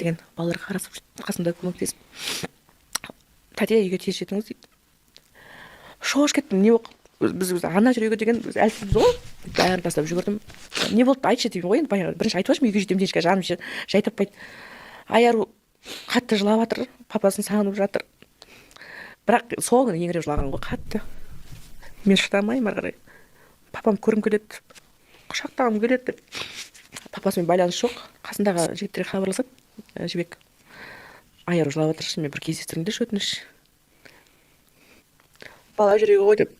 Деген балаларға қарасып, қасымда көмектесіп. «Тәте, үйге тез жетіңіз», – дейді. Шошып кеттім. Не болып, біз өзі ана жүрегі деген, біз әлсізбіз ғой. Бәрін тастап жүгірдім. «Не болды, айтшы», – деймін ғой. Енді баяғы бірінші айтып алшы, мен үйге жетемін дегенше жаным жай таппайды. Айару қатты жылап жатыр, папасын сағынып жатыр. Бірақ сол күні еңіреп жылаған ғой қатты. «Мен шыдамаймын ары қарай, папам көргім келеді, құшақтағым келеді», – деп. Папасымен байланыс жоқ. Қасындағы жігіттерге хабарласады. «Жібек, Айару жылап жатыр, шынымен бір кездестіріңдерші, өтініш, бала жүрегі ғой», – деп.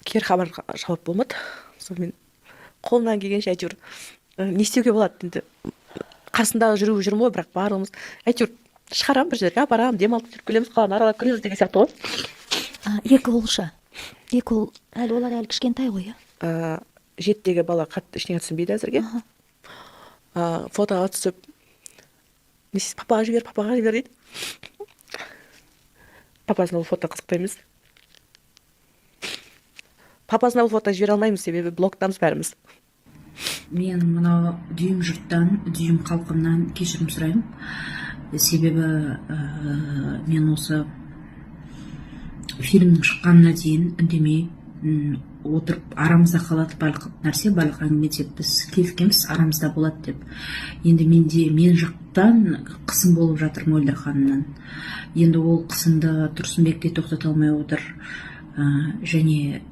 Кері хабар, жауап болмады. Сонымен қолымнан келгенше әйтеуір, не істеуге болады енді, қасында жүру жүрмін ғой. Бірақ барлығымыз әйтеуір шығарамын, бір жерге апарамын, демалып жүріп келеміз, қаланы аралап келеміз деген сияқты ғой. А, екі ұл ше, екі ұл әлі, олар әлі кішкентай ғой, иә? 7-дегі бала қатты ештеңе түсінбейді әзірге. Фотоға түсіп, не істейсіз, «Папаға жібер, папаға жібер», – дейді. Папасына ол фото қызықты емес. Папасына ол фото жібере алмаймыз, себебі блоктамыз бәріміз. Мен мынау дүйім жұрттан, дүйім халқымнан кешірім сұраймын. Себебі мен осы фильмнің шыққанына дейін үндемей отырып, арамызда қалады барлық нәрсе, барлық әңгіме деп біз келіскенбіз, арамызда болады деп. Енді менде, мен жақтан қысым болып жатыр Мөлдір ханымнан. Енді ол қысымды Тұрсынбек те тоқтата алмай отыр. Және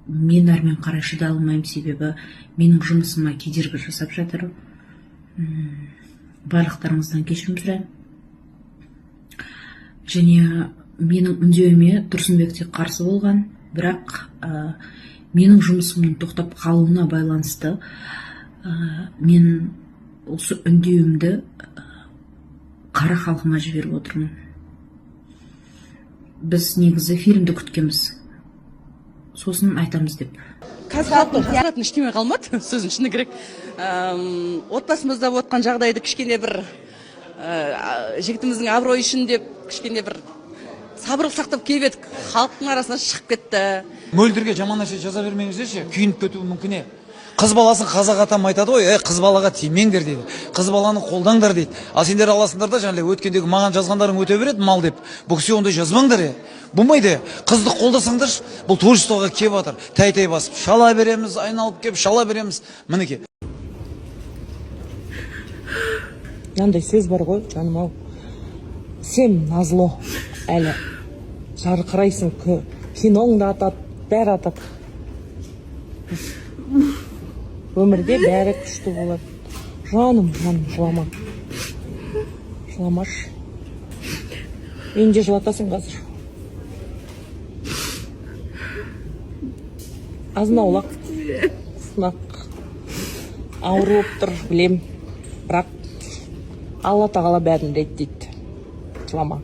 мен әрмен қарай шыдай алмаймын, себебі менің жұмысыма кедергі жасап жатыр. Барлықтарыңыздан кешірім сұраймын. Және менің үндеуіме Тұрсынбек те қарсы болған, бірақ менің жұмысымның тоқтап қалуына байланысты мен осы үндеуімді қара халқыма жіберіп отырмын. Біз негізі фильмді күткенбіз, сосын айтамыз деп. Қазір халықтан жасыратын ештеңе қалмады, сөздің шыны керек. Отбасымызда болып жатқан жағдайды кішкене бір жігітіміздің абыройы үшін деп кішкене бір сабырлық сақтап келіп едік, халықтың арасына шығып кетті. Мөлдірге жаман нәрсе жаза бермеңіздерші, күйініп кетуі мүмкін. Е, қыз баласын қазақ атам айтады ғой: «Ей, қыз балаға тимеңдер», – дейді, «қыз баланы қолдаңдар», – дейді. Ал сендер аласыңдар да, жаңағыдай өткендегі маған жазғандарың өте береді мал деп. Бұл кісіге ондай жазбаңдар, е, болмайды. Е, қызды қолдасаңдаршы. Бұл творчествоға келіп жатыр, тәй тәй басып шала береміз, айналып келіп шала береміз, мінекей. Мынандай сөз бар ғой, жаным ау, сен назло әлі жарқырайсың, киноң да атады, бәрі атады өмірде, бәрі күшті болады. Жаным, жаным, жылама, жыламашы, мені де жылатасың қазір. Азын аулақ сынақ, ауыр болып тұр, білем, бірақ Алла тағала бәрін реттейді. Жылама.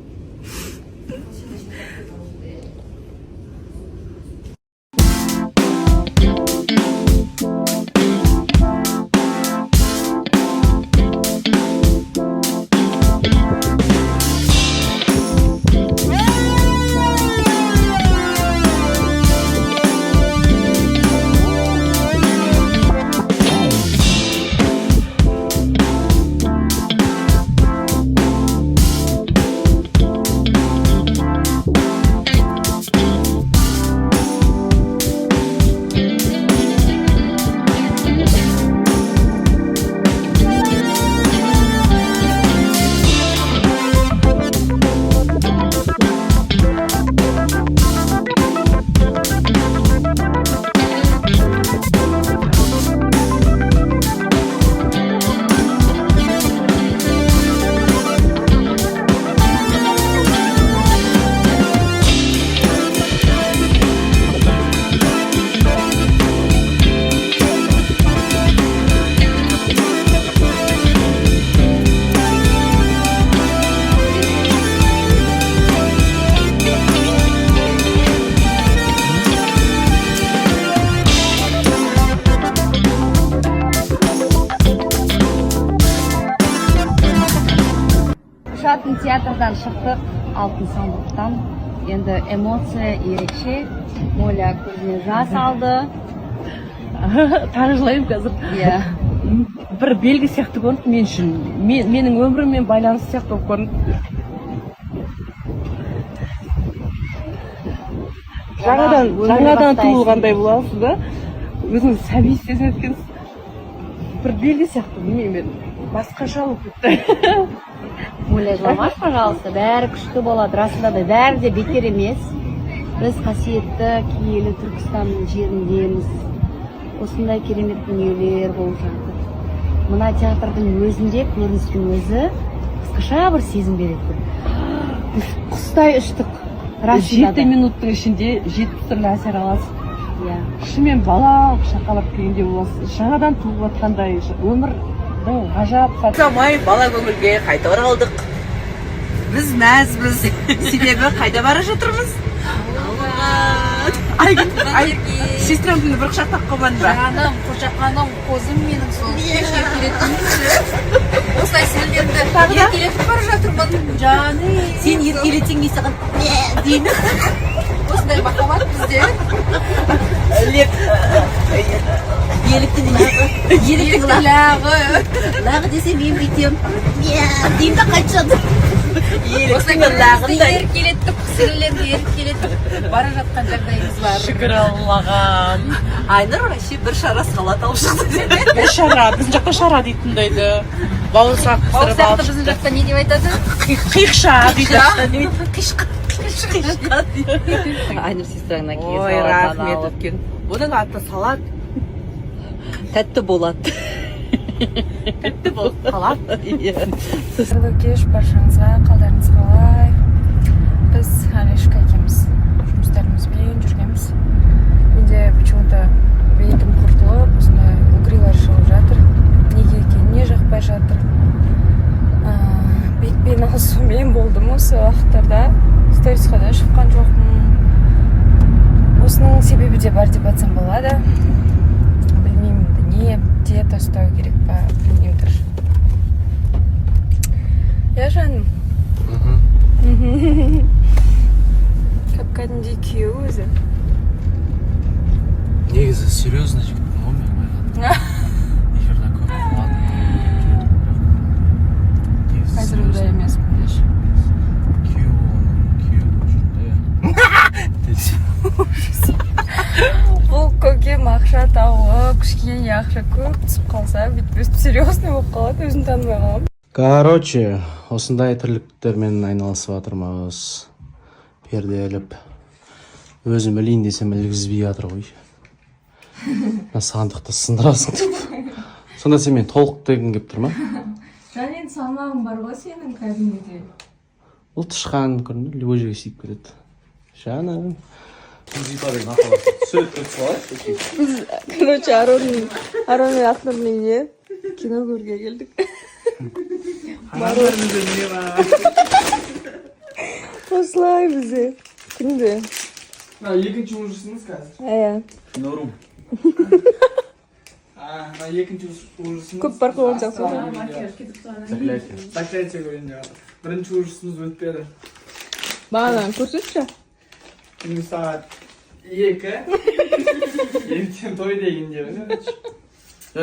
Ұшатын театрдан шықтық, Алтын сандықтан. Енді эмоция ерекше. Моля көзіне жас алды. Тағы жылаймын қазір. Иә. Бір белгі сияқты көрінді мен үшін. Менің өміріммен байланысты сияқты болып көрінді. Жаңадан Өмір жаңадан бастайсың. туылғандай боласың да, өзіңді сәби сезінеді екенсің. Бір белгі сияқты, білмеймін, мен басқаша болып кетті. Оля, жыламашы, пожалуйста, бәрі күшті болады. Расында да, бәрі де бекер емес. Біз қасиетті, киелі Түркістанның жеріндеміз. Осындай керемет дүниелер болып жатыр. Мына театрдың өзінде көріністің өзі басқаша бір сезім береді. Біз құстай ұштық расында 7 да. минуттың ішінде 70 түрлі әсер аласың. Шынымен балалық шаққа барып келгендей боласың, жаңадан туып жатқандай, өмірдің ғажап сәті. Ұзамай бала көңілге қайта оралдық. Біз мәзбіз, себебі қайда бара жатырмыз? Айгүл, ай, сестренкаңды бір құшақтап қоймадың ба? Жаным, қошақаным, қозым менің, сол еркелетіңізші. Осылай сіңлілерімді еркелетіп бара жатырмын, жаным. Сен еркелетсең, мен саған деймін. Осындай махаббат бізде. Лек. Еліктің лағы. Еліктің Еліктің лағы. лағы. Лағы десе, мен бүйтемін деймін да, қайтып жатыр. Осылай Еліктің бір-бірімізді лағындай. еркелетіп, сіңлілерді еркелетіп бара жатқан жағдайымыз бар. Шүкір Аллаға. Айнұр вообще бір шара салат алып шықты. Бір шара, біздің жақта шара дейтіндайды, бауырсақ пісіріп Бауырсақты алып. біздің жақта не деп айтады? Қиықша дейді. Айнұр сестраңнан келген Ой, салаттан рахмет алып. үлкен. Бұның аты салат. Тәтті болады. Тәтті болып қалады. Қайырлы кеш баршаңызға! Қалдарыңыз қалай? Біз Алишка екеуміз жұмыстарымызбен жүргенбіз. Менде почему-то бетім құртылып, осындай угрилар шығып жатыр. Неге екеніне жақпай жатыр. Бетпен алысумен болдым осы уақыттарда, сторисқа да шыққан жоқпын. Осының себебі де бар деп айтсам болады. Білмеймін енді, не диета ұстау керек па, білмеймін даже. Иә, жаным, как кәдімгідей күйеу өзі. Негізі серьезный жігітпін ғой мен, байқадым. Эфирде көп болады. Негізі Қазір ондай серьезный. емеспін деші. Күйеу болғаннан кейін күйеу болып жүрмін да, иә. Бұл көкем ақша тауып, кішкене ақша көп түсіп қалса, бүйтіп өстіп серьезный болып қалады, өзін танымай қаламын. Короче, осындай тірліктермен айналысып жатырмыз. Перде іліп, өзім ілейін десем, ілгізбей жатыр ғой. Мына сандықты сындырасың деп. Сонда сен мені толық дегің келіп тұр ма? Жан, енді салмағың бар ғой сенің кәдімгідей. Бұл тышқан көрінді, любой жерге сиіп кетеді, жаным. Біз, короче, Арон мен Ақнұрдың үйіне кино көруге келдік. Не бар? Осылай бізде күнде. Мына екінші ужасымыз қазір. Иә. Норм. А, мына екінші ужасымыз. Көп бар қойған сияқты. Заклятие. Заклятие көрейін деп жатыр. Бірінші ужасымыз өтпеді. Бағана көрсетші. Түнгі сағат 2. Ертең той дегенде. Жоқ,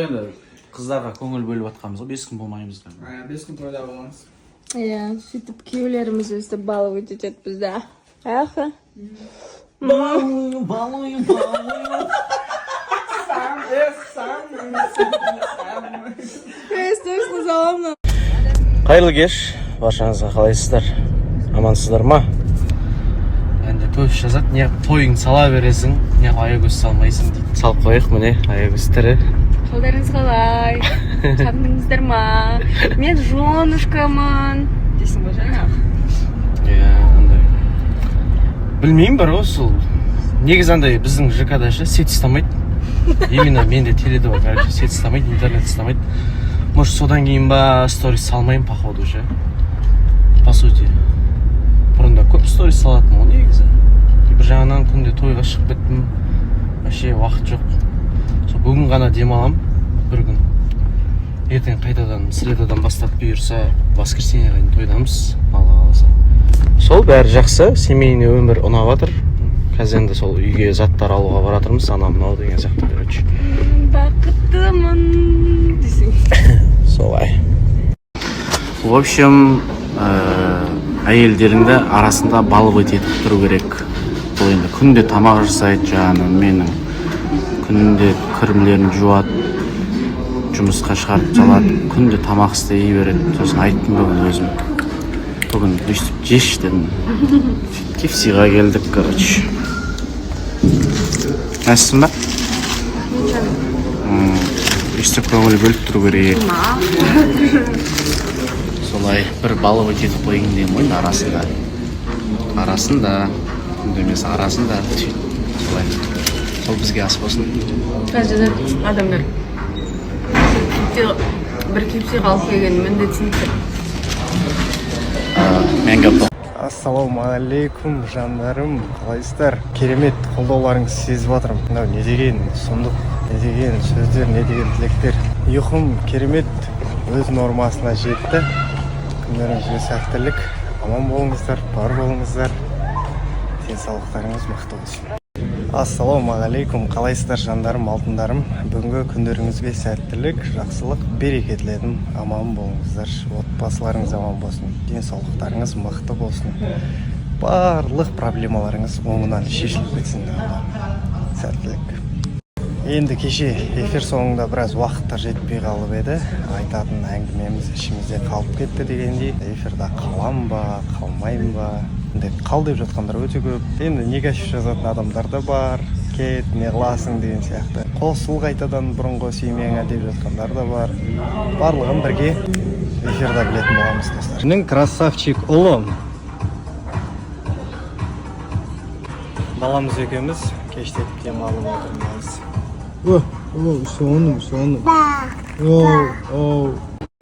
енді қыздарға көңіл бөліп жатқанбыз ғой, 5 күн болмаймыз. 5 күн тойда боламыз. Иә, сөйтіп күйеулеріміз өстіп баловать етеді бізді. Аха. Балую, балую, балую. Сам, сам, сам. Точно саламын. Қайырлы кеш баршаңызға! Қалайсыздар, амансыздар ма? Енді көп жазады, не тойың сала бересің, не Аягөз салмайсың дейді. Салып қояйық, міне, Аягөз тірі. Қалдарыңыз қалай? Сағындыңыздар ма? Мен женушкамын дейсің ғой жаңағы. Иә, андай, білмеймін, бар ғой сол. Негізі андай біздің ЖК да ше, сеть ұстамайды. Именно менде теле бар, короче, сеть ұстамайды, интернет ұстамайды. Может, содан кейін ба, сторис салмаймын, походу, ше. По сути, бұрында көп сторис салатынмын ғой негізі. И бір жағынан күнде тойға шығып кеттім, вообще уақыт жоқ. Сол бүгін ғана демаламын бір күн. Ертең қайтадан средадан бастап, бұйырса, воскресеньеға дейін тойдамыз, Алла қаласа. Сол, бәрі жақсы, семейный өмір ұнап жатыр. Қазір енді сол үйге заттар алуға бара жатырмыз, анау мынау деген сияқты, короче. Бақыттымын. Десең. Солай. В общем, әйелдеріңді арасында баловать етіп тұру керек. Бұл енді күнде тамақ жасайды, жаңағы менің күнде кірмелерін жуады, жұмысқа шығарып салады, күнде тамақ істей береді. Сосын айттым бүгін өзім, бүгін өйстіп жеші дедім. KFC-ға келдік, короче. Мәзсің ба? Өйстіп көңіл бөліп тұру керек. Солай бір баловать етіп қояйын деген ғой енді арасында, арасында, күнде емес, арасында. Сөйтіп, солай. Сол бізге ас болсын. Қазір жазады адамдар, бір KFC алып келген міндетсің деп. Мен готов. Ассалаумағалейкум, жандарым, қалайсыздар? Керемет қолдауларыңызды сезіп жатырмын. Мынау не деген сұмдық, не деген сөздер, не деген тілектер! Ұйқым керемет өз нормасына жетті. Күндеріңізге сәттілік, аман болыңыздар, бар болыңыздар, денсаулықтарыңыз мықты болсын. Ассалаумағалейкум, қалайсыздар, жандарым, алтындарым? Бүгінгі күндеріңізге сәттілік, жақсылық, береке тіледім. Аман болыңыздар, отбасыларыңыз аман болсын, денсаулықтарыңыз мықты болсын, барлық проблемаларыңыз оңынан шешіліп кетсін. Алла, сәттілік! Енді кеше эфир соңында біраз уақыттар жетпей қалып еді, айтатын әңгімеміз ішімізде қалып кетті дегендей. Эфирда қалам ба, қалмаймын ба деп, қал деп жатқандар өте көп. Енді негатив жазатын адамдар да бар, кет, не қыласың деген сияқты, қосыл қайтадан бұрынғы семьяңа деп жатқандар да бар. Барлығын бірге эфирда білетін боламыз, достар. Менің красавчик ұлым, баламыз екеуміз кештетіп демалып отырмыз. О, о, соным, соным. О, о.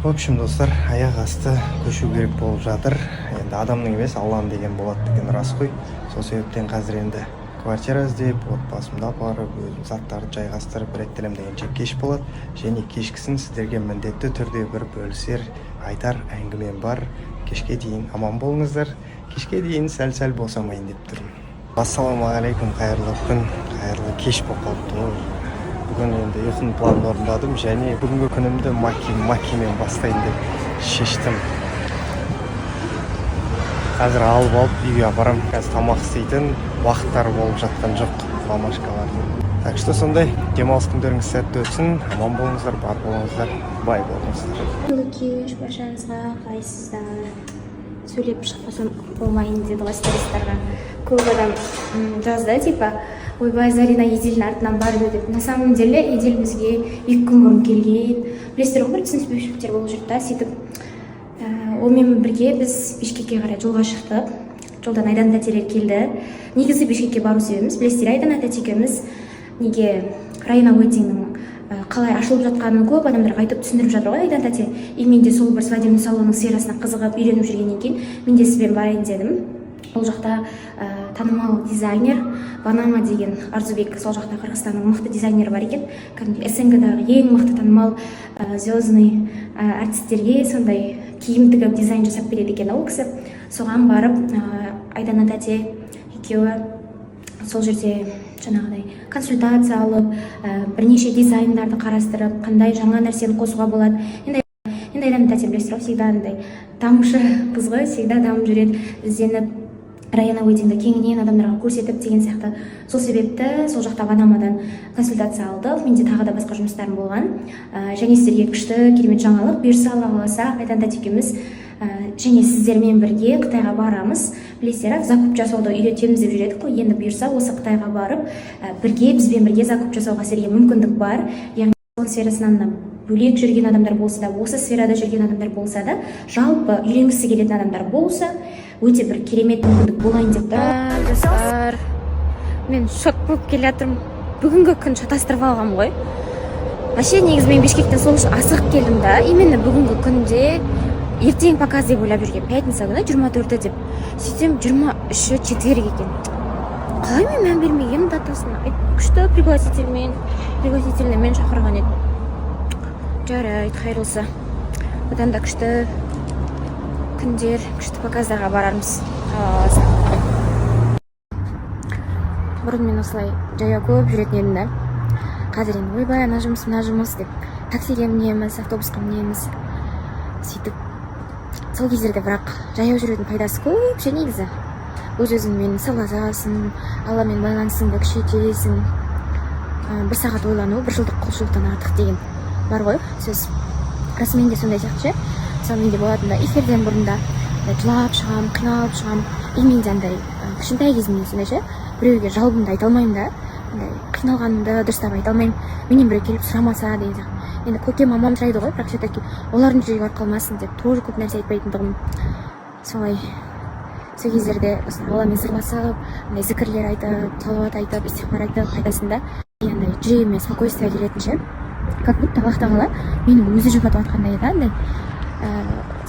В общем, достар, аяқ асты көшу керек болып жатыр. Енді адамның емес, Алланың деген болады деген рас қой. Сол себептен қазір енді квартира іздеп, отбасымды апарып, өзім заттарды жайғастырып, реттелем дегенше кеш болады. Және кешкісін сіздерге міндетті түрде бір бөлісер, айтар әңгімем бар. Кешке дейін аман болыңыздар. Кешке дейін сәл-сәл босамайын деп тұрмын. Ассалаумағалейкум, қайырлы күн, қайырлы кеш болып қалыпты ғой. Бүгін енді ұйқының планын орындадым және бүгінгі күнімді маки макимен бастайын деп шештім. Қазір алып алып үйге апарам. Қазір тамақ істейтін уақыттары болып жатқан жоқ мамашкалардың. Так что сондай, демалыс күндеріңіз сәтті өтсін, аман болыңыздар, бар болыңыздар, бай болыңыздар. Қайырлы кеш баршаңызға, қалайсыздар? Сөйлеп шықпасам болмайын деді ғой стористарға. Көп адам жазды, типа, ойбай, Зарина Еділдің артынан барды деп. На самом деле Еділ бізге 2 күн бұрын келген. Білесіздер ғой, бір түсініспеушіліктер болып жүрді да. Сөйтіп, онымен бірге біз Бишкекке қарай жолға шықтық. Жолдан Айдан тәтелер келді. Негізі Бишкекке бару себебіміз, білесіздер, Айдан тәте екеуміз неге Райна Уэддингнің қалай ашылып жатқанын көп адамдарға айтып түсіндіріп жатыр ғой Айдан тәте. И мен де сол бір свадебный салонның сферасына қызығып үйреніп жүргеннен кейін, мен де сізбен барайын дедім. Ол жақта танымал дизайнер Банама деген Арзубек, сол жақта Қырғызстанның мықты дизайнері бар екен. Кәдімгі СНГ-дағы ең мықты танымал звездный әртістерге сондай киім тігіп, дизайн жасап береді екен ол кісі. Соған барып, Айдана тәте екеуі сол жерде жаңағыдай консультация алып, бірнеше дизайндарды қарастырып, қандай жаңа нәрсені қосуға болады. Енді Айдана тәте, білесіздер ғой, всегда андай дамушы қыз ғой, всегда дамып жүреді, ізденіп, Раяна Уэддингді кеңінен адамдарға көрсетіп деген сияқты. Сол себепті сол жақта Ванамадан консультация алдық. Менде тағы да басқа жұмыстарым болған. Және сіздерге күшті керемет жаңалық: бұйырса, Алла қаласа, Айдан тәте екеуміз және сіздермен бірге Қытайға барамыз. Білесіздер, закуп жасауды үйретеміз деп жүр едік қой. Енді бұйырса, осы Қытайға барып, бірге, бізбен бірге закуп жасауға сіздерге мүмкіндік бар. Яғни салон сферасынан да бөлек жүрген адамдар болса да, осы сферада жүрген адамдар болса да, жалпы үйренгісі келетін адамдар болса, өте бір керемет мүмкіндік болайын деп тұр. Достар, мен шок болып келе жатырмын. Бүгінгі күн шатастырып алғанмын ғой вообще. Негізі мен Бишкектен сол үшін асығып келдім да. Именно бүгінгі күнде ертең показ деп ойлап жүргенмін, пятница күні, 24-і деп. Сөйтсем, 23-і, четверг екен. Қалай мен мән бермегенмін датасына? Күшті пригласительныймен шақырған еді. Жарайды, қайырлысы, одан да күшті күндер, күшті показдарға барармыз, Алла қаласа. Бұрын мен осылай жаяу көп жүретін едім да. Қазір енді ойбай, ана жұмыс, мына жұмыс деп. Таксиге мінеміз, автобусқа мінеміз, сөйтіп. Сол кездерде, бірақ жаяу жүрудің пайдасы көп ше негізі. Өз өзіңмен сырласасың, Алламен байланысыңды күшейтесің. Бір сағат ойлану бір жылдық құлшылықтан артық деген бар ғой сөз, расымен де сондай сияқты ше. Мысалы, менде болатын да, эфирден бұрын да жылап шығамын, қиналып шығамын. И менде андай кішкентай кезімнен сондай ше, біреуге жалобамды айта алмаймын да, андай қиналғанымды дұрыстап айта алмаймын, менен біреу келіп сұрамаса деген сияқты. Енді көкем, мамам сұрайды ғой, бірақ все таки олардың жүрегі ауырып қалмасын деп тоже көп нәрсе айтпайтындығым солай. Сол кездерде осылай Алламен сырласып, андай зікірлер айтып, салауат айтып, истиғфар айтып қайтасың да, и андай жүрегіме спокойствие келетін ше. Как будто Аллах тағала мені өзі жұбатып жатқандай да. Андай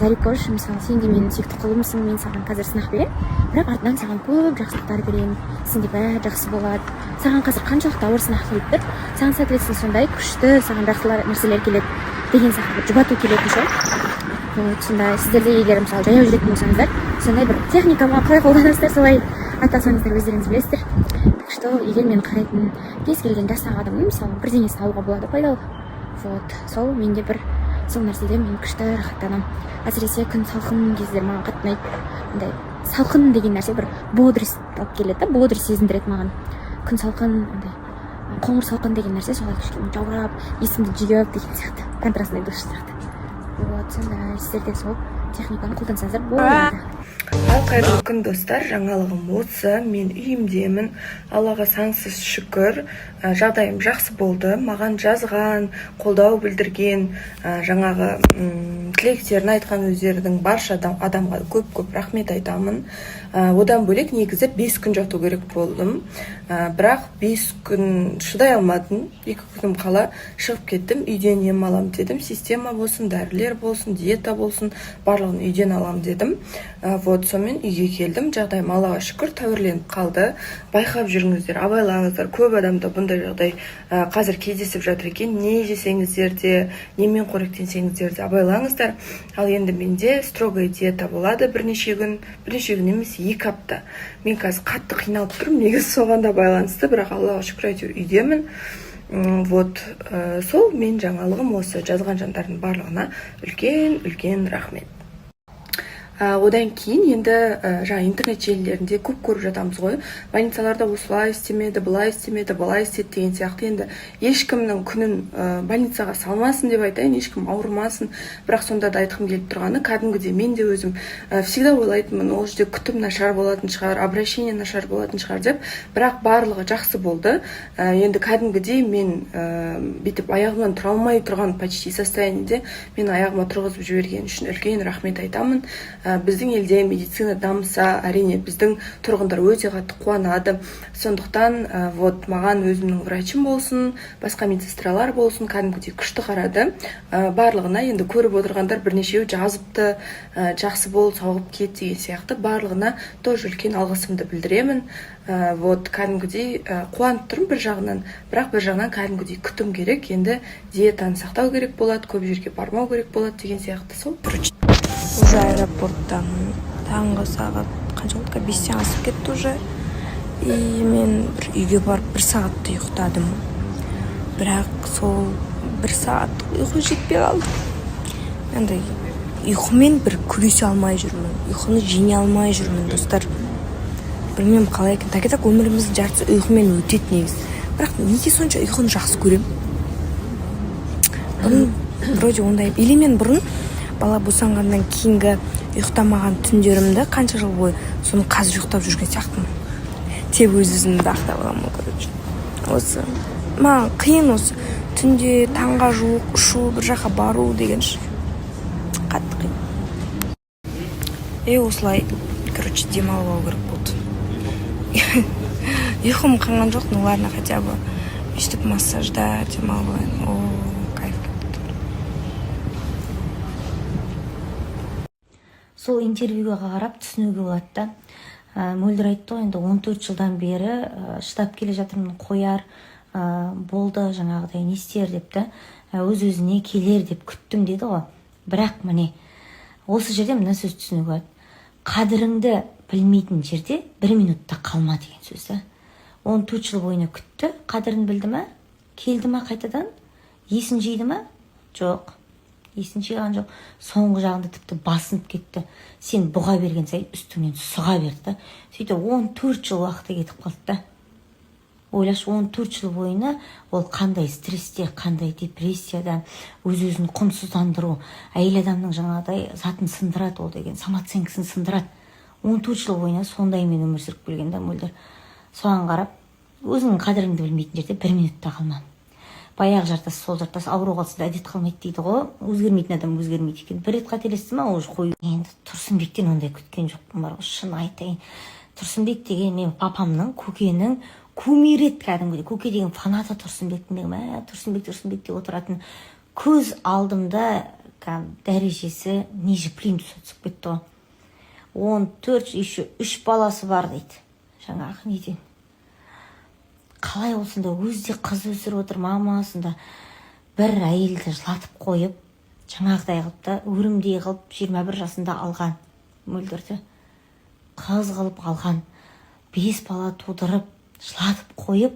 Зарикош, мысалы, сен де менің сүйікті құлымсың, мен саған қазір сынақ беремін, бірақ артынан саған көп жақсылықтар беремін, сенде бәрі жақсы болады. Саған қазір қаншалықты ауыр сынақ келіп тұр, саған соответственно сондай күшті, саған жақсы нәрселер келеді деген сияқты бір жұбату келетін ше. Вот сондай. Сіздер де егер, мысалы, жаяу жүретін болсаңыздар, сондай бір техника ма, қалай қолданасыздар, солай атасаңыздар, өздеріңіз білесіздер. Так что егер мені қарайтын кез келген жастағы адамның, мысалы, бірдеңесін алуға болады пайдалы. Вот сол менде бір сол нәрседен мен күшті рахаттанамын. Әсіресе күн салқын кездер маған қатты ұнайды. Андай салқын деген нәрсе бір бодрость алып келеді да, бодрость сезіндіреді маған. Күн салқын, андай қоңыр салқын деген нәрсе солай кішкене жаурап, есімді жиып деген сияқты, контрастный душ сияқты. Вот сондай. Сіздер де сол техниканы қолдансаңыздар болады. Ал қайырлы күн, достар! Жаңалығым осы: мен үйімдемін, Аллаға сансыз шүкір. Жағдайым жақсы болды. Маған жазған, қолдау білдірген, жаңағы тілектерін айтқан өздерінің барша адамға көп көп рахмет айтамын. Одан бөлек, негізі 5 күн жату керек болдым. Бірақ 5 күн шыдай алмадым, 2 күнім қала шығып кеттім. Үйден ем аламын дедім, система болсын, дәрілер болсын, диета болсын, барлығын үйден аламын дедім. Вот сонымен үйге келдім. Жағдайым, Аллаға шүкір, тәуірленіп қалды. Байқап жүріңіздер, абайлаңыздар. Көп адамда бұндай жағдай қазір кездесіп жатыр екен. Не жесеңіздер де, немен қоректенсеңіздер де, абайлаңыздар. Ал енді менде строгая диета болады бірнеше күн, бірнеше күн емес, 2 апта. Мен қазір қатты қиналып тұрмын негізі, соған да байланысты, бірақ Аллаға шүкір, әйтеуір үйдемін. Вот сол мен жаңалығым осы. Жазған жандардың барлығына үлкен үлкен рахмет. Одан кейін енді жаңа интернет желілерінде көп көріп жатамыз ғой, больницаларда осылай істемеді, былай істемеді, былай істеді деген сияқты. Енді ешкімнің күнін больницаға салмасын деп айтайын, ешкім ауырмасын. Бірақ сонда да айтқым келіп тұрғаны, кәдімгідей мен де өзім всегда ойлайтынмын, ол жерде күтім нашар болатын шығар, обращение нашар болатын шығар деп, бірақ барлығы жақсы болды. Енді кәдімгідей мен бүйтіп аяғымнан тұра алмай тұрған почти состояниеде мені аяғыма тұрғызып жіберген үшін үлкен рахмет айтамын. Біздің елде медицина дамыса, әрине, біздің тұрғындар өте қатты қуанады. Сондықтан вот маған өзімнің врачым болсын, басқа медсестралар болсын, кәдімгідей күшті қарады. Барлығына енді көріп отырғандар, бірнешеуі жазыпты, жақсы бол, сауығып кет деген сияқты, барлығына тоже үлкен алғысымды білдіремін. Вот кәдімгідей қуанып тұрмын бір жағынан, бірақ бір жағынан кәдімгідей күтім керек. Енді диетаны сақтау керек болады, көп жерге бармау керек болады деген сияқты сол. Уже аэропорттамын. Таңғы сағат қанша болды? 5-тен асып кетті уже. И мен бір үйге барып бір сағаттай ұйықтадым, бірақ сол бір сағаттық ұйқы жетпей қалды. Андай ұйқымен бір күресе алмай жүрмін, ұйқыны жеңе алмай жүрмін, достар. Білмеймін қалай екен. Так и так өміріміздің жартысы ұйқымен өтеді негізі, бірақ неге сонша ұйқыны жақсы көремін? Бұрын вроде ондай или мен бұрын бала босанғаннан кейінгі ұйықтамаған түндерімді қанша жыл бойы, соны қазір ұйықтап жүрген сияқтымын деп өз өзімді ақтап аламын. Короче, осы маған қиын, осы түнде таңға жуық ұшу, бір жаққа бару деген ше, қатты қиын. И осылай, короче, демалып алу керек болды. Ұйқым қанған жоқ, ну ладно, хотя бы өйстіп массажда демалып алайын. О, кайф кетті. Сол интервьюға қарап түсінуге болады да. Мөлдір айтты ғой енді, 14 жылдан бері шыдап келе жатырмын, қояр, болды, жаңағыдай не істер деп та, өз өзіне келер деп күттім деді ғой. Бірақ міне, осы жерде мына сөз түсінуге болады: қадіріңді білмейтін жерде бір минутта қалма деген сөз да. 14 жыл бойына күтті, қадірін білді ма, келді ма, қайтадан есін жиды ма? Жоқ, есін жиған жоқ. Соңғы жағында тіпті басынып кетті. Сен бұға берген сайын үстіңнен сұға берді да. Сөйтіп 14 жыл уақыты кетіп қалды да. Ойлашы, 14 жыл бойына ол қандай стрессте, қандай депрессияда. Өз өзін құнсыздандыру, әйел адамның жаңағыдай затын сындырады ол деген, самооценкасын сындырады. 14 жыл бойына сондаймен өмір сүріп келген да Мөлдір. Соған қарап, өзіңнің қадіріңді білмейтін жерде бір минут та қалма. Баяғы жартас, сол жартас, ауру қалса да әдет қалмайды дейді ғой. Өзгермейтін адам өзгермейді екен. Бір рет қателесті ма, уже қою. Енді Тұрсынбектен ондай күткен жоқпын бар ғой, шын айтайын. Тұрсынбек деген мен папамның, көкенің кумирі еді кәдімгідей. Көке деген фанаты Тұрсынбектің деген, мә, Тұрсынбек, Тұрсынбек деп отыратын. Көз алдымда кәдімгі дәрежесі ниже плинтуса түсіп кетті ғой. 14, еще үш баласы бар дейді жаңағы неден. Қалай ол сонда? Өзі де қыз өсіріп отыр мамасында. Бір әйелді жылатып қойып, жаңағыдай қылып та, өрімдей қылып 21 жасында алған Мөлдірді, қыз қылып алған, бес бала тудырып, жылатып қойып,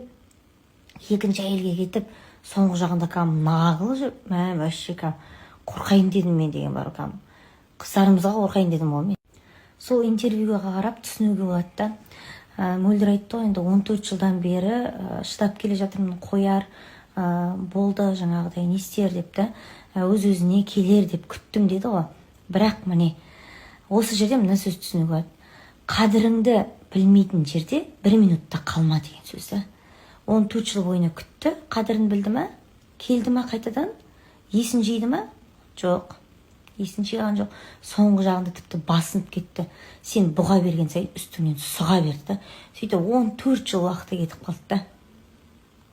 екінші әйелге кетіп, соңғы жағында кәдімгі нагло жүр. Мә, вообще кәдімгі қорқайын дедім мен деген бар, кәдімгі қыздарымызға қорқайын дедім ғой мен. Сол интервьюға қарап түсінуге болады да. Мөлдір айтты ғой енді: 14 жылдан бері шыдап келе жатырмын, қояр, болды, жаңағыдай не істер деп та, өз өзіне келер деп күттім деді ғой. Бірақ міне, осы жерде мына сөз түсінуге болады: қадіріңді білмейтін жерде бір минутта қалма деген сөз да. 14 жыл бойына күтті, қадірін білді ма? Келді ма қайтадан? Есін жиды ма? Жоқ, есін жиған жоқ. Соңғы жағында тіпті басынып кетті. Сен бұға берген сайын үстіңнен сұға берді да. Сөйтіп 14 жыл уақыты кетіп қалды да.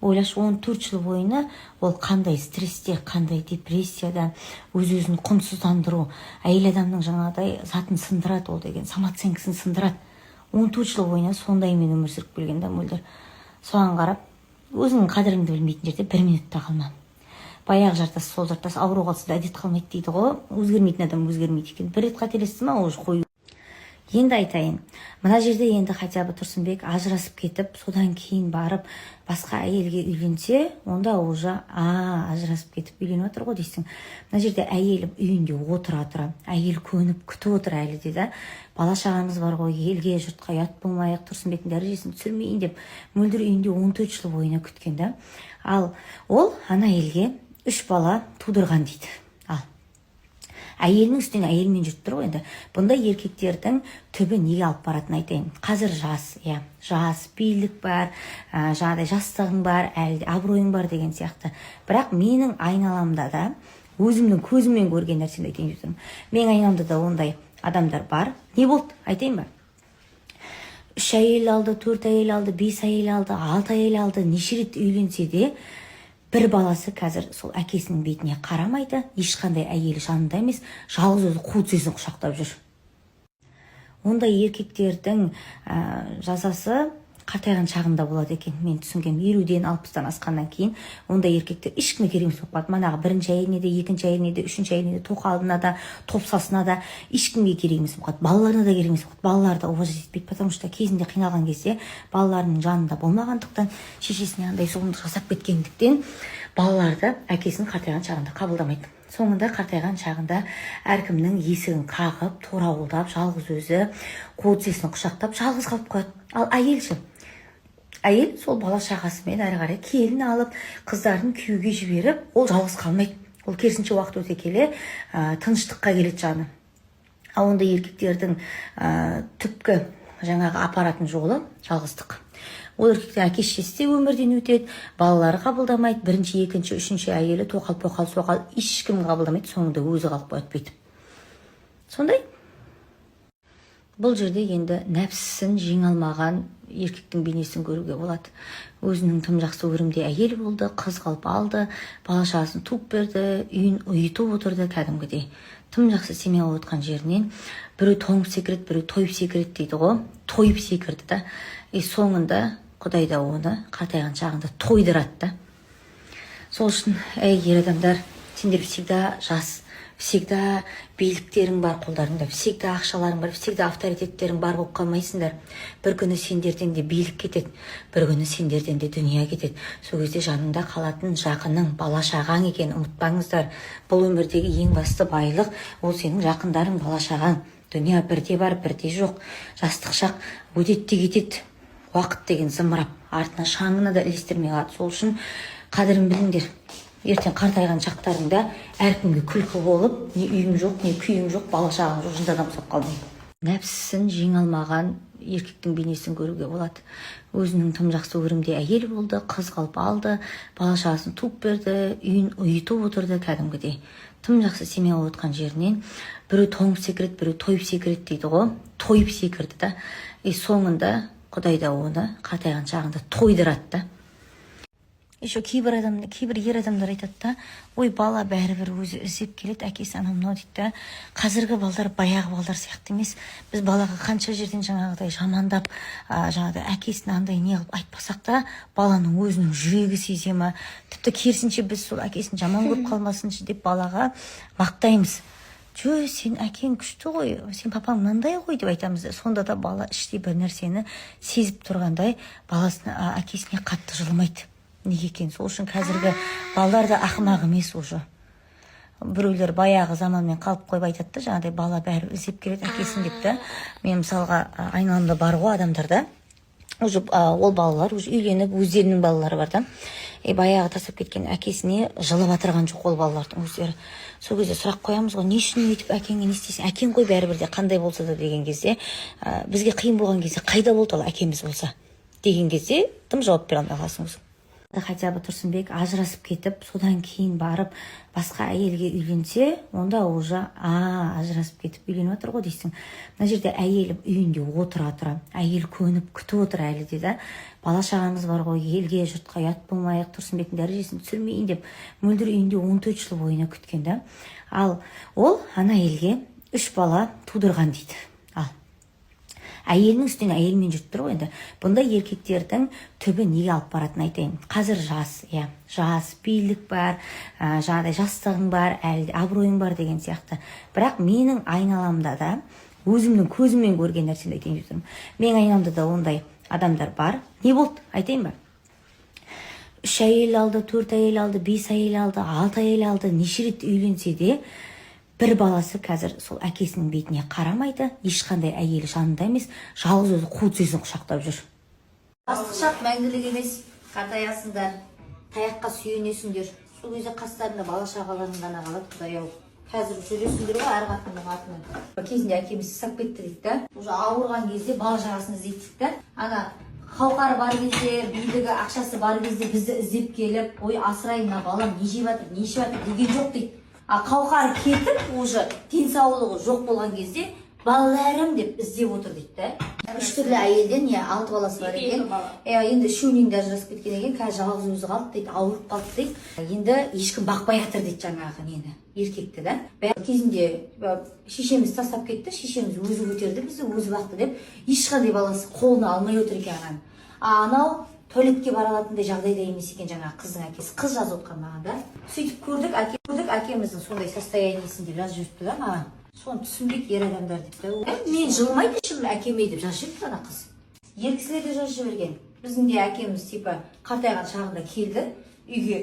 Ойлашы, 14 жыл бойына ол қандай стрессте, қандай депрессияда. Өз өзін құнсыздандыру, әйел адамның жаңағыдай затын сындырады ол деген, самооценкасын сындырады. 14 жыл бойына сондаймен өмір сүріп келген да Мөлдір. Соған қарап, өзіңнің қадіріңді білмейтін жерде бір минут та қалма. Баяғы жартас, сол жартас, ауру қалса да әдет қалмайды дейді ғой. Өзгермейтін адам өзгермейді екен. Бір рет қателесті ма, уже қою. Енді айтайын, мына жерде енді хотя бы Тұрсынбек ажырасып кетіп, содан кейін барып басқа әйелге үйленсе, онда уже а ажырасып кетіп үйленіп жатыр ғой дейсің. Мына жерде әйелі үйінде отыра тұра, әйел көніп күтіп отыр әлі де да. Бала шағамыз бар ғой, елге жұртқа ұят болмайық, Тұрсынбектің дәрежесін түсірмейін деп Мөлдір үйінде 14 жыл бойына күткен да. Ал ол ана әйелге үш бала тудырған дейді. Ал әйелінің үстінен әйелмен жүріп тұр ғой. Енді бұндай еркектердің түбі неге алып баратынын айтайын. Қазір жас, иә, жас, билік бар, жаңағыдай жастығың бар, әлі де абыройың бар деген сияқты. Бірақ менің айналамда да, өзімнің көзіммен көрген нәрсені айтайын деп тұрмын, менің айналамда да ондай адамдар бар. Не болды, айтайын ба? Үш әйел алды, төрт әйел алды, бес әйел алды, алты әйел алды, неше рет үйленсе де, бір баласы қазір сол әкесінің бетіне қарамайды. Ешқандай әйелі жанында емес, жалғыз өзі қу тізесін құшақтап жүр. Ондай еркектердің жазасы қартайған шағында болады екен. Мен түсінгенім, 50-ден, 60-тан асқаннан кейін ондай еркектер ешкімге керек емес болып қалады. Манағы бірінші әйеліне де, екінші әйеліне де, үшінші әйеліне де, тоқалына да, топсасына да, ешкімге керек емес болып қалады. Балаларына да керек емес болып қалады. Балалары да уважать етпейді, потому что кезінде қиналған кезде балаларының жанында болмағандықтан, шешесіне андай зұлымдық жасап кеткендіктен, балалары да әкесін қартайған шағында қабылдамайды. Соңында қартайған шағында әркімнің есігін қағып, торауылдап, жалғыз өзі қу тізесін құшақтап, жалғыз қалып қояды. Ал әйел ше? Әйел сол бала шағасымен әрі қарай келін алып, қыздарын күйеуге жіберіп, ол жалғыз қалмайды. Ол керісінше уақыт өте келе тыныштыққа келеді жаны. Ал ондай еркектердің түпкі жаңағы апаратын жолы жалғыздық. Ол еркектің әке шешесі де өмірден өтеді, балалары қабылдамайды, бірінші, екінші, үшінші әйелі, тоқал поқал соқал, ешкім қабылдамайды. Соңында өзі қалып қояды бүйтіп. Сондай. Бұл жерде енді нәпсісін жеңе алмаған еркектің бейнесін көруге болады. Өзінің тым жақсы өрімдей әйел болды, қыз қылып алды, бала шағасын туып берді, үйін ұйытып отырды. Кәдімгідей тым жақсы семья болып отқан жерінен біреу тоңып секіреді, біреу тойып секіреді дейді ғой. Тойып секірді да, и соңында құдай да оны қартайған шағында тойдырады да. Сол үшін, ей, ер адамдар, сендер всегда жас. Всегда биліктерің бар қолдарыңда, всегда ақшаларың бар, всегда авторитеттерің бар болып қалмайсыңдар. Бір күні сендерден де билік кетеді, бір күні сендерден де дүние кетеді. Сол кезде жаныңда қалатын жақының, бала шағаң екенін ұмытпаңыздар. Бұл өмірдегі ең басты байлық — ол сенің жақындарың, бала шағаң. Дүние бірде бар, бірде жоқ. Жастық шақ өтеді де кетеді. Уақыт деген зымырап, артына шаңына да ілестірмей қалады. Сол үшін қадірін біліңдер. Ертең қартайған шақтарыңда әркімге күлкі болып, не үйің жоқ, не күйің жоқ, бала шағаң жоқ, жынды адам ұстап қалмай. Нәпсісін жеңе алмаған еркектің бейнесін көруге болады. Өзінің тым жақсы өрімде әйел болды, қыз қылып алды, бала шағасын туып берді, үйін ұйытып отырды. Кәдімгідей тым жақсы семья болып отқан жерінен біреу тоңып секіреді, біреу тойып секіреді дейді ғой. Тойып секірді да, и соңында Құдай да оны қартайған шағында тойдырады да. Еще кейбір адам, кейбір ер адамдар айтады да: «Ой, бала бәрібір өзі іздеп келеді әкесі, анау мынау дейді да. Қазіргі балдар баяғы балдар сияқты емес. Біз балаға қанша жерден жаңағыдай жамандап, жаңағыдай әкесін андай не қылып айтпасақ та, баланың өзінің жүрегі сезе ма. Тіпті керісінше, біз сол әкесін жаман көріп қалмасыншы деп балаға мақтаймыз: «Жо, сен әкең күшті ғой, сен папаң мынандай ғой», — деп айтамыз да. Сонда да бала іштей бір нәрсені сезіп тұрғандай, баласына, әкесіне қатты жылымайды. Неге екен? Сол үшін қазіргі балалар да ақымақ емес уже. Біреулер баяғы заманмен қалып қойып айтады да, жаңағыдай бала бәрі іздеп келеді әкесін деп та. Мен мысалға, айналамда бар ғой адамдар да, уже ол балалар уже үйленіп, өздерінің балалары бар да, и баяғы тастап кеткен әкесіне жылып жатырған жоқ ол балалардың өздері. Сол кезде сұрақ қоямыз ғой: «Не үшін өйтіп, әкеңе не істейсің, әкең ғой бәрібір де, қандай болса да», — деген кезде, «Бізге қиын болған кезде қайда болды ол әкеміз болса?» деген кезде тым жауап бере алмай қаласың өзің. Хотя бы Тұрсынбек ажырасып кетіп, содан кейін барып басқа әйелге үйленсе, онда уже ажырасып кетіп үйленіп жатыр ғой дейсің. Мына жерде әйелі үйінде отыра тұра, әйел көніп күтіп отыр әлі де да. Бала шағамыз бар ғой, елге жұртқа ұят болмайық, Тұрсынбектің дәрежесін түсірмейін деп Мөлдір үйінде 14 жыл бойына күткен да. Ал ол ана әйелге үш бала тудырған дейді, ал әйелінің үстінен әйелмен жүріп тұр ғой. Енді бұндай еркектердің түбі неге алып баратынын айтайын. Қазір жас, иә, жас, билік бар, жаңағыдай жастығың бар, әлі де абыройың бар деген сияқты. Бірақ менің айналамда да, өзімнің көзіммен көрген нәрсені айтайын деп тұрмын, менің айналамда да ондай адамдар бар. Не болды, айтайын ба? Үш әйел алды, төрт әйел алды, бес әйел алды, алты әйел алды, неше рет үйленсе де, бір баласы қазір сол әкесінің бетіне қарамайды. Ешқандай әйелі жанында емес, жалғыз өзі қу тізесін құшақтап жүр. Жастық шақ мәңгілік емес. Қартаясыңдар, таяққа сүйенесіңдер. Сол кезде қастарыңда бала шағаларың ғана қалады. Құдай ау, қазір жүресіңдер ғой әр қатынның артынан. Кезінде әкеміз тастап кетті дейді да, уже ауырған кезде бала шағасын іздейді дейді да. Ана қауқары бар кезде, билігі, ақшасы бар кезде бізді іздеп келіп, «Ой, асырайын, мына балам не жеп жатыр, не ішіп жатыр» деген жоқ дейді. А қауқары кетіп, уже денсаулығы жоқ болған кезде «балаларым» деп іздеп отыр дейді да. Үш түрлі әйелден, иә, алты баласы бар екен, иә. Енді үшеуінен де ажырасып кеткен екен. Қазір жалғыз өзі қалды дейді, ауырып қалды дейді. Енді ешкім бақпай жатыр дейді жаңағы нені, еркекті да. Кезінде шешеміз тастап кетті, шешеміз өзі көтерді бізді, өзі бақты деп ешқандай баласы қолына алмай отыр екен ананы. А анау туалетке бара алатындай жағдайда емес екен жаңағы қыздың әкесі. Қыз жазып отқан маған да. Сөйтіп көрдік, әке, көрдік әкеміздің сондай состояниесін деп жазып жіберіпті да маған. Соны түсінбейді ер адамдар деп та. «Мен жылымайды ішім әкеме» деп жазып жіберіпті ана қыз. Ер кісілер де жазып жіберген: «Біздің де әкеміз типа қартайған шағында келді, үйге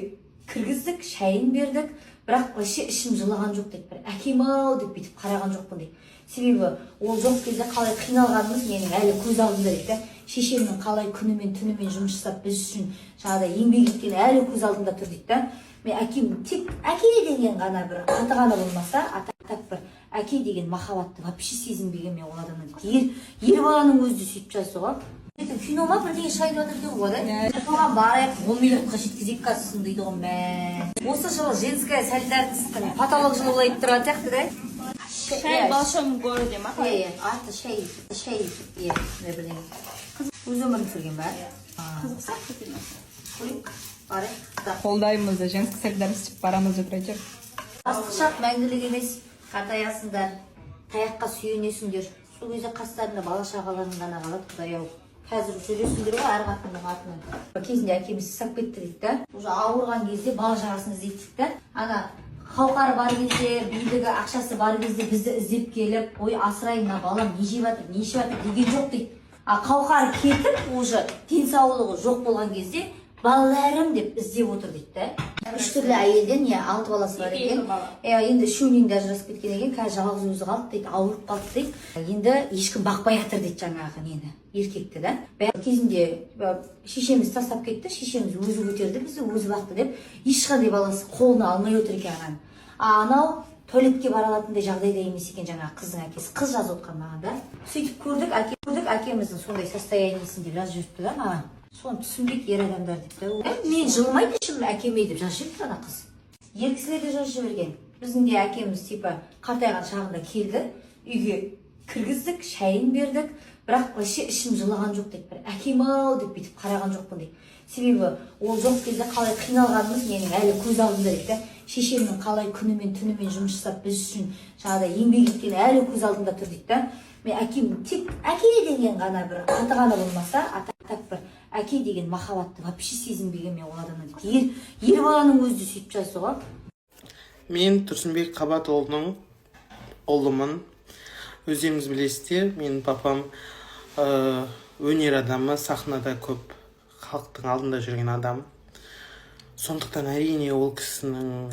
кіргіздік, шайын бердік, бірақ вообще ішім жылыған жоқ» дейді. «Бір әкем ау деп бүйтіп қараған жоқпын» дейді. «Себебі ол жоқ кезде қалай қиналғанымыз менің әлі көз алдымда» дейді да. «Шешемнің қалай күнімен түнімен жұмыс жасап, біз үшін жаңағыдай еңбек еткені әлі көз алдымда тұр» дейді да. «Мен әкем тек әке деген ғана бір аты ғана болмаса, а так бір әке деген махаббатты вообще сезінбеген мен ол адамнан» дейді. Ер баланың өзі де сөйтіп жазды ғой. Ертең кино ма, бірдеңе шығайын деп жатыр екен ғой да, соған барайық, 10 миллионға жеткізейік кассасын дейді ғой. Мә, осы жылы женская солидарностьтың потолок жылы болайын тұрған сияқты да. Шай в большом городе ма? Иә, аты шай, шай, иә, сондай бірдеңе. Өз өмірін сүрген ба? Қызық сияқты киносы. Көрейік, барайық. Қолдаймыз да, женская солидарность деп барамыз деп әйтеуір. Жастық шақ мәңгілік емес. Қартаясыңдар, таяққа сүйенесіңдер. Сол кезде қастарыңда бала шағаларың ғана қалады. Құдай ау, қазір жүресіңдер ғой әр қатынның артынан. Кезінде әкеміз тастап кетті дейді да, уже ауырған кезде бала шағасын іздейді дейді да. Ана Қауқары бар кезде, билігі, ақшасы бар кезде бізді іздеп келіп, ой, асырайын, мына балам не жеп жатыр, не ішіп жатыр деген жоқ дейді. А қауқары кетіп, уже денсаулығы жоқ болған кезде балаларым деп іздеп отыр дейді да. Үш түрлі әйелден, иә, алты баласы бар екен. Иә, енді үшеуінен де ажырасып кеткен екен, қазір жалғыз өзі қалды дейді, ауырып қалды дейді. Енді ешкім бақпай жатыр дейді жаңағы нені, еркекті да. Кезінде шешеміз тастап кетті, шешеміз өзі көтерді бізді, өзі бақты деп, ешқандай баласы қолына алмай отыр екен ағаны. А анау туалетке бара алатындай жағдайда емес екен жаңағы қыздың әкесі. Қыз жазып отқан маған да. Сөйтіп көрдік, әке, көрдік әкеміздің сондай состояниесін деп жазып жіберіпті да маған. Соны түсінбейді ер адамдар деп та. Мен жылымайды ішім әкеме деп жазып жіберіпті ана қыз. Ер кісілер де жазып жіберген. Біздің де әкеміз типа қартайған шағында келді, үйге кіргіздік, шайын бердік, бірақ вообще ішім жылаған жоқ дейді. Бір әкем ау деп бүйтіп қараған жоқпын дейді. Себебі ол жоқ кезде қалай қиналғанымыз менің әлі көз алдымда дейді да. Шешемнің қалай күнімен түнімен жұмыс жасап, біз үшін жаңағыдай еңбек еткені әлі көз алдымда тұр дейді да. Мен әкем тек әке деген ғана бір аты ғана болмаса, а так бір әке деген махаббатты вообще сезінбеген мен ол адамнан дейді. Ер баланың өзі де сөйтіп жазды ғой. Мен Тұрсынбек Қабатұлының ұлымын. Өздеріңіз білесіздер, менің папам өнер адамы, сахнада көп халықтың алдында жүрген адам. Сондықтан, әрине, ол кісінің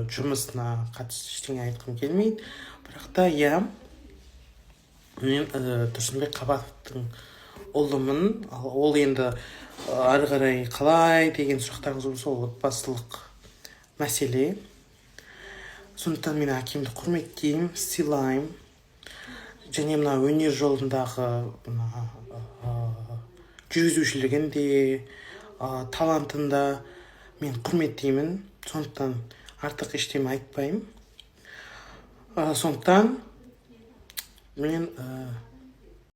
жұмысына қатысты ештеңе айтқым келмейді. Бірақ та, иә, мен Тұрсынбек Қабатовтың ұлымын. Ал ол енді ары қарай қалай деген сұрақтарыңыз болса, ол отбасылық мәселе. Сондықтан мен әкемді құрметтеймін, сыйлаймын және мына өнер жолындағы мына жүргізушілігін де, талантын да мен құрметтеймін. Сондықтан артық ештеме айтпаймын. Сондықтан мен